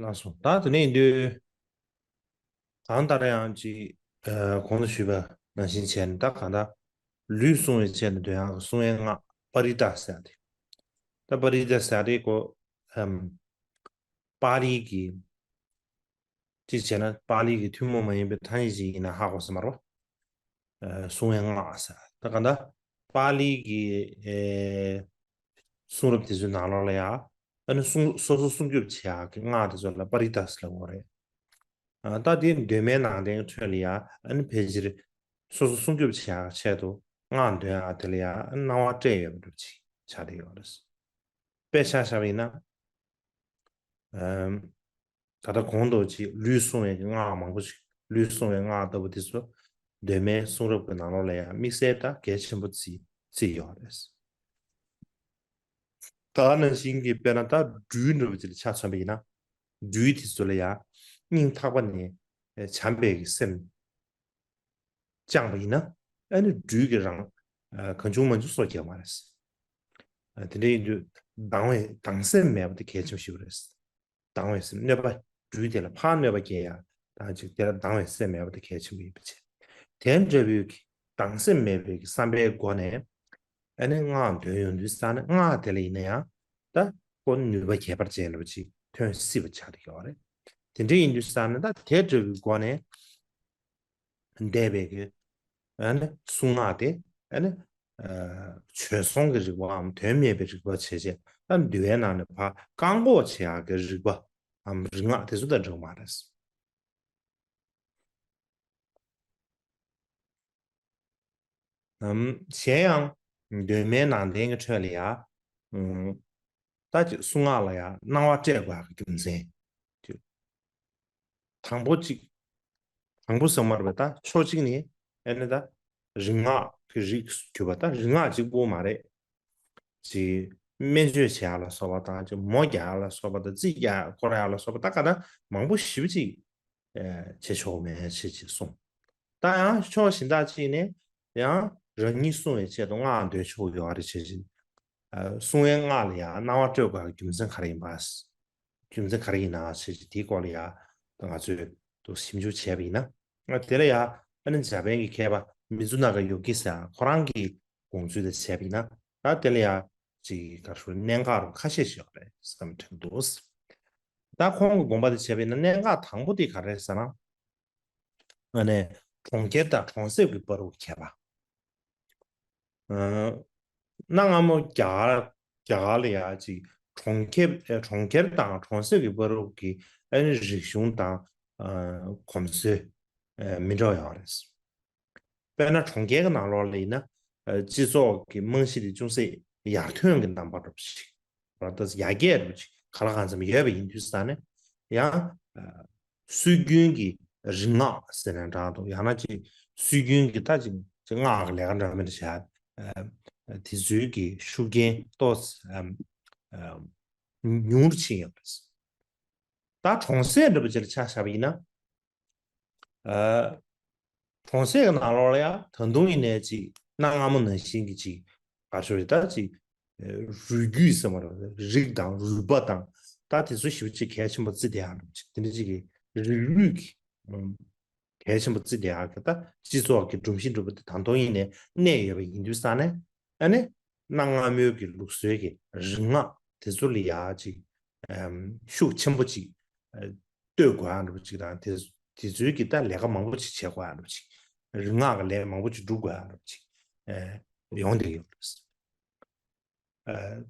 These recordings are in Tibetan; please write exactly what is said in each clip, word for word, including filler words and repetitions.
ལགས་སོ། ད་དེ་ནས་ཡིན་དུས། གང་ལྟར་ཡང་ཅིག་ཨ། གོང་དུ་ཞུས་པ་ནང་བཞིན་བྱས་ནས། ད་གང་ལྟར་ལུས་བསྲུང་བའི་ཆེད་དུ་འདོན་ཡག་གི་བསྲུང་བའི་སྔགས་པ་རི་ཏ་ཟེར་ཏེ། ད་པ་རི་ཏ་ཟེར་ཏེ་ཀོ། ཨམ། པཱ་ལིའི་གི། གཅིག་བྱས་ན་པཱ་ལིའི་གི་ཐུན་མོང་མ་ཡིན་པའི་ཐ་སྙད་ཅིག་ཡིན་ན་ཧ་གོ་སོང་མ་རེད་པ། ཨ། བསྲུང་བའི་སྔགས་ཟེར། ད་གང་ལྟར་པཱ་ལིའི་གི། ཨེ། གསུང་རབ་དེ་ཚོའི་ནང་ལོགས་ལ་ཡང་། ཨ་ནི་སྲུང་། སོ་སོ་སྲུང་སྐྱོབ་བྱེད་ཡག་གི་སྔགས་དེ་ཚོ་ལ་པ་རི་ཏ་ཟེར་ལབ་ཀྱི་ཡོད་རེད། ཨ། ད་དེ་གདོད་མའི་ནང་བསྟན་གྱི་ཁྲོད་ལ་ཡང་། ཨ་ནི་ཕལ་ཆེར་སོ་སོ་སྲུང་སྐྱོབ་བྱེད་ཡག་ཆེད་དུ་སྔགས་འདོན་ཡག་དེ་ལ་ཡང་། ཨ། སྣང་བ་སྤྲད་ཡོད་པ་འདྲ་ཅིག་ཆགས་བསྡད་ཡོད་རེད། དཔེ་ཆ་བཞག་པ་ཡིན་ན། ཨམ། ད་ལྟ་གོང་དུ་ཅིག་ལུས་བསྲུང་བའི་སྔགས་མང་པོ་ཞིག་ལུས་བསྲུང་བའི་སྔགས་ལྟ་བུ་དེ་ཚོ་གདོད་མའི་གསུང་རབ་ཀྱི་ནང་ལོགས་ལ་ཡང་དམིགས་བསལ་ད་གལ་ཆེན་པོ་བརྩི་བརྩིས་ཡོད་རེད། ད་ནང་བཞིན་གྱི་དཔེར་ན་ད་སྦྲུལ་འདྲ་བོ་ཅིག་ལ་ཆ་མཚོན་པ་ཡིན་ན། སྦྲུལ་དེ་ཚོ་ལ་ཡང་སྙིང་ཐག་པ་ནས་བྱམས་པའི་གི་སེམས་བཅངས་པ་ཡིན་ན། ཨ་ནི་སྦྲུལ་གྱིས་རང་གང་བྱུང་མང་བྱུང་སྲོག་སྐྱེལ་བ་མ་རེད། ཨ། དེ་འདྲ་ཡིན་དུས་སྡང་བའི་སྡང་སེམས་མེད་པ་དེ་གལ་ཆེན་པོ་ཞིག་རེད། སྡང་བའི་སེམས། གནོད་པ། སྦྲུལ་དེ་ལ་ཕར་གནོད་པ་སྐྱེལ་ཡ་དང་ཅིག་དེ་ལ་སྡང་བའི་སེམས་མེད་པ་དེ་གལ་ཆེན་པོ་ཡིན་པ་བྱས། དེ་འདྲ་བོའི་གི་སྡང་སེམས་མེད་པའི་གི་བསམ་པའི་སྒོ་ནས། ཨ་ནི་སྔགས་འདོན་ཡོང་དུས་ཙང་ནས་སྔགས་དེ་ལ་ཡིན་ན་ཡང་ད་ཁོ་ནུས་པ་ཁྱད་པར་ཅན་འདྲ་བོ་ཅིག་ཐོན་སྲིད་པ་ཆགས་ཀྱི་ཡོད་རེད། དེ་འདྲ་ཡིན་དུས་ཙང་ནས་ད་དེ་འདྲ་བོའི་སྒོ་ནས། འདས་པའི་གི། ཨ་ནི་གསུང་ངག་དེ། ཨ་ནི། ཨ། བྱོལ་སོང་གི་རིག་པའམ་དོན་སྨྲས་པའི་རིག་པ་བྱས་བྱས། ཨ། འདུལ་བའི་ནང་ནས་ཕར་བཀག་འགོག་བྱེད་ཡག་གི་རིག་པའམ་རིག་སྔགས་དེ་ཚོ་དང་འདྲ་བ་མ་རེད། ཨམ། གཞན་ཡང་གདོད་མའི་ནང་བསྟན་གྱི་ཁྲོད་ལ་ཡང་། ཨམ། ད་ཅིག་གསུང་ངག་ལ་ཡང་སྣང་བ་སྤྲད་དགོས་ཡག་གི་རྒྱུ་མཚན། ཅིག་དང་པོ་ཅིག་དང་པོ་ཟེར་མ་རེད་པ། ད་ཕྱོགས་གཅིག་ནས་ཨ་ནི་ད་རིག་སྔགས་ཀྱི་རིགས་སུ་གྱུར་པ། ད་རིག་སྔགས་གཅིག་པོ་མ་རེད། ཅིག་སྨན་བཅོས་བྱེད་ཡག་ལ་སོགས་པ་དང་། ཅིག་མོ་རྒྱག་ཡག་ལ་སོགས་པ་དང་། རྩིས་རྒྱག་སྐོར་ཡག་ལ་སོགས་པ། ད་ག་ད་མང་པོ་ཞེ་པོ་ཅིག་ཨེ། བྱེད་ཆོག་མེད་བྱེད་ཅེས་གསུངས། ད་ཡང་ཕྱོགས་གཞན་དག་ཅིག་ནས་ཡང་རང་ཉིད་སྲུང་བའི་ཆེད་དུ་སྔགས་འདོན་ཆོག་ཡོད་རེད་བྱས་ཙང་། ཨ། སྲུང་བའི་སྔགས་ལ་ཡང་སྣང་བ་སྤྲོད་དགོས་པའི་རྒྱུ་མཚན་ག་རེ་ཡིན་པ། རྒྱུ་མཚན་ག་རེ་ཡིན་ན་བྱས་ཙང་དེའི་སྐོར་ལ་ཡང་ང་ཚོས་ཏོག་ཞིབ་འཇུག་བྱས་པ་ཡིན་ན། ཨ། དེ་ལ་ཡང་ཨ་ནི་འཇར་པན་གྱི་མཁས་པ་མི་ཛུ་ན་ག་ཡོ་ཀི་ཟེར་ཁོ་རང་གི་དགོངས་ཚུལ་དེ་བྱས་པ་ཡིན་ན། ད་དེ་ལ་ཡང་ཅིག་ག་རེ་ཞུ། གནད་འགག་རུ་ཁ་ཤས་ཤིག་ཡོད་རེད་བསམ་དྲན་འདུག། ད་ཁོང་གི་དགོངས་པ་དེ་བྱས་པ་ཡིན་ན། གནད་འགག་དང་པོ་དེ་ག་རེ་རེད་ཟེར་ན། ཨ་ནི་གྲོང་ཁྱེར་དང་གྲོང་གསེབ་ཀྱི་བར་དུ་ཁྱད་པར། ཨ། གནའ་སྔ་མོ་རྒྱ་གར་རྒྱ་གར་ལ་ཡ་ཅིག་གྲོང་ཁྱེར། ཨ། གྲོང་ཁྱེར་དང་གྲོང་གསེབ་ཀྱི་བར་དུ་གི་ཨ་ནི་རིག་གཞུང་དང་། ཨ། གོམས་སྲོལ། ཨ། མི་འདྲ་བ་ཡོད་རེད། དཔེར་ན་གྲོང་ཁྱེར་གྱི་ནང་ལོགས་ལ་ཡིན་ན། ཨ། སྤྱི་ཚོགས་ཀྱི་རྨང་གཞི་དེ་ཅུང་ཟད་ཡར་ཐོན་གྱི་རྣམ་པ་འདྲ་པོ་ཞིག་ད་ཡར་རྒྱས་འདྲ་པོ་ཅིག་གང་ལ་གང་འཚམ་ཡོད་པ་ཡིན་དུས་ཙང་ནས། ཡང་། ཨ། སྲོལ་རྒྱུན་གྱི་རིག་སྔགས་ཟེར་ན་འདྲ་འདུག། ཡང་ན་ཅིག་སྲོལ་རྒྱུན་གྱི་ད་ཅིག་ཅིག་སྔགས་ཀྱི་ལས་ཀ་འདྲ་མི་འདྲ་བྱས། ཨ། དེ་ཚོའི་གི་ཤུགས་རྐྱེན་ཏོག་ཙམ། ཨ། ཉུང་རུ་ཕྱིན་ཡོད་པ་རེད། ད་གྲོང་གསེབ་འདྲ་པོ་ཅིག་ལ་ཆ་བཞག་པ་ཡིན་ན། ཨ། གྲོང་གསེབ་ཀྱི་ནང་ལོགས་ལ་ཡང་ད་དུང་ཡིན་ནའི་ཅིག་གནའ་སྔ་མོ་ནང་བཞིན་གྱི་ཅིག་ག་རེ་ཞུ་རེད། ད་ཅིག་རུས་རྒྱུད་ཟེར་མ་རེད། རིགས་དང་རུས་པ་དང་། ད་དེ་ཚོ་ཞེ་པོ་ཅིག་གལ་ཆེན་པོ་བརྩི་བསྡད་ཡག་འདྲ་པོ་ཅིག། དེ་འདྲ་ཅིག་གི་རིགས་རུས་ཀྱི། ཨམ། གལ་ཆེན་པོ་བརྩི་བསྡད་ཡག་གི་ད་སྤྱི་ཚོགས་ཀྱི་སྒྲོམ་གཞི་འདྲ་པོ་དེ་ད་དུང་ཡིན་ནའི་གནས་ཡོད་པ་ཡིན་དུས་ཙང་ནས། ཨ་ནི་གནའ་སྔ་མོའི་གི་ལུགས་སྲོལ་གྱི་རིག་སྔགས་དེ་ཚོ་ལ་ཡ་ཅིག་ཨམ། ཤུགས་ཆེན་པོ་ཅིག་ཨ། གཏོད་དགོས་ཡག་འདྲ་པོ་ཅིག་དང་། དེ་དེ་ཚོའི་གི་ད་ལས་ཀ་མང་པོ་ཅིག་བྱེད་དགོས་ཡག་འདྲ་པོ་ཅིག། རིག་སྔགས་ཀྱི་ལས་མང་པོ་ཅིག་སྒྲུབ་དགོས་ཡག་འདྲ་པོ་ཅིག་ཨ། ཡོང་བསྡད་ཡོད་རེད། ཨ།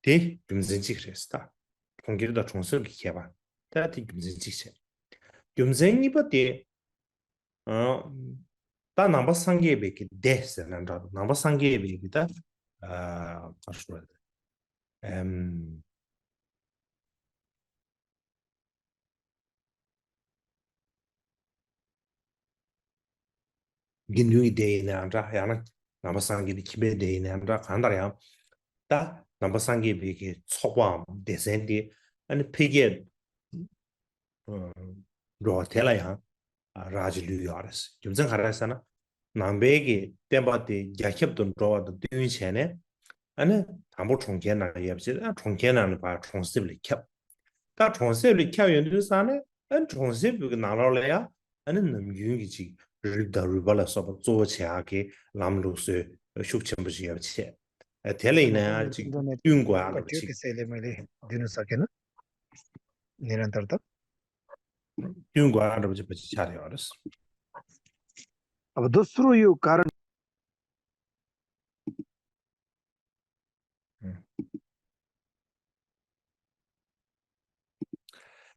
དེ་རྒྱུ་མཚན་གཅིག་རེད་ད། གྲོང་ཁྱེར་དང་གྲོང་གསེབ་ཀྱི་ཁྱད་པར། ད་དེ་རྒྱུ་མཚན་གཅིག་བྱས། རྒྱུ་མཚན་གཉིས་པ་དེ། ཨ། ད་ནང་པ་སངས་རྒྱས་པའི་གི་སྡེ་ཟེར་ན་འདྲ་འདུག། ནང་པ་སངས་རྒྱས་པའི་གི་ད། ཨ། ག་རེ་ཞུ་དགོས་རེད། ཨམ། དགེ་འདུན་གྱི་སྡེ་ཡིན་ནའང་འདྲ། ཡང་ན་ནང་པ་སངས་རྒྱས་པའི་ཁྱིམ་པའི་སྡེ་ཡིན་ནའང་འདྲ། གང་ལྟར་ཡང་ད་ནང་པ་སངས་རྒྱས་པའི་གི་ཚོགས་པའམ་སྡེ་ཚན་དེ་ཨ་ནི་འཕེལ་རྒྱས་འགྲོ་བ་དེ་ལ་ཡང་རག་ཅིག་ལུས་ཡོད་རེད། རྒྱུ་མཚན་ག་རེ་ཟེར་ན། ནང་པའི་གི་བསྟན་པ་དེ་རྒྱ་ཁྱབ་ཏུ་འགྲོ་བ་དང་བསྟུན་བྱས་ནས། ཨ་ནི་དང་པོ་གྲོང་ཁྱེར་ནང་ཡོད་པ་བྱས། ཨ། གྲོང་ཁྱེར་ནང་ནས་ཕར་གྲོང་གསེབ་ལ་ཁྱབ། ད་གྲོང་གསེབ་ལ་ཁྱབ་ཡོང་དུས་ཙང་ནས་ཨ་ནི་གྲོང་གསེབ་ཀྱི་ནང་ལོགས་ལ་ཡང་ཨ་ནི་ནམ་རྒྱུན་གྱི་ཅིག་རིགས་དང་རུས་པ་ལ་སོགས་པ་གཙོ་བོ་བྱེད་ཡག་གི་ལམ་ལུགས་སྲོལ་ཤུགས་ཆེན་པོ་ཞིག་ཡོད་པ་བྱས། ཨ་དེ་ལ་ཡིན་ན་ཡང་ཅིག་བསྟུན་དགོས་ཡག་འདྲ་པོ་ཅིག་བསྟུན་དགོས་ཡག་འདྲ་པོ་ཅིག་ཆགས་ཀྱི་ཡོད་རེད་ཟེར། ཨ་བ་དོ་སུ་རུ་ཡོད་ག་ར།